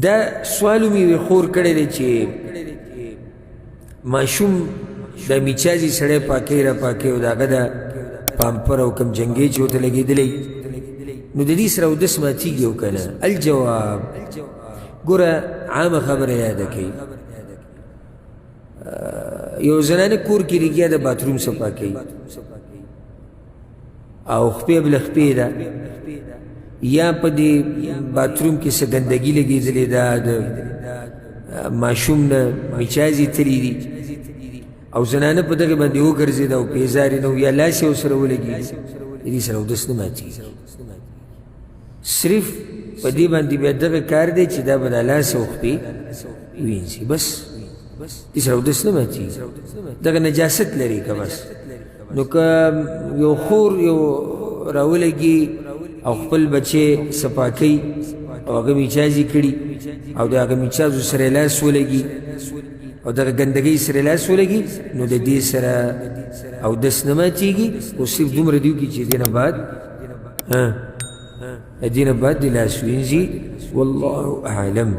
دا سوال مې یوې خور کړی دی چې ماشوم د میچازي سړی پاکوي را پاکوي او د هغه د پامپر او کوم جنګې چې ورته لګېدلی، نو د دې سره اودس ماتېږي او که نه؟ الجواب، ګوره عامه خبره یاده کوي. یو زنانه کور کې لګیا د باتروم صفا کوي او خپې بله خپې ده، یا په دې باتروم کې څه ګندګي لګېدلې ده، د ماشوم نه مچازې تلي دي او زنانه په دغې باندې وګرځېده او پیزار یې نه و یا لاس یې ورسره ولګېږي، د دې سره اودس نه ماتېږي. صرف په دې باندې بیا دغه کار دی چې دا به د لاس او خپې وینځي، بس دې سره اودس نه ماتېږي، دغه نجاست لري که بس. نو که یو خور یو راولګي او خپل بچی صفا کوي او هغه میچازې کړي او د هغه میچازو سره لاس ولګي او دغه ګندګۍ سره لاس ولګي، نو د دې سره اودس نه ماتېږي. خو صرف دومره دی وکړي چې دې نه بعد دې نه بعد دې لاس وینځي. والله اعلم.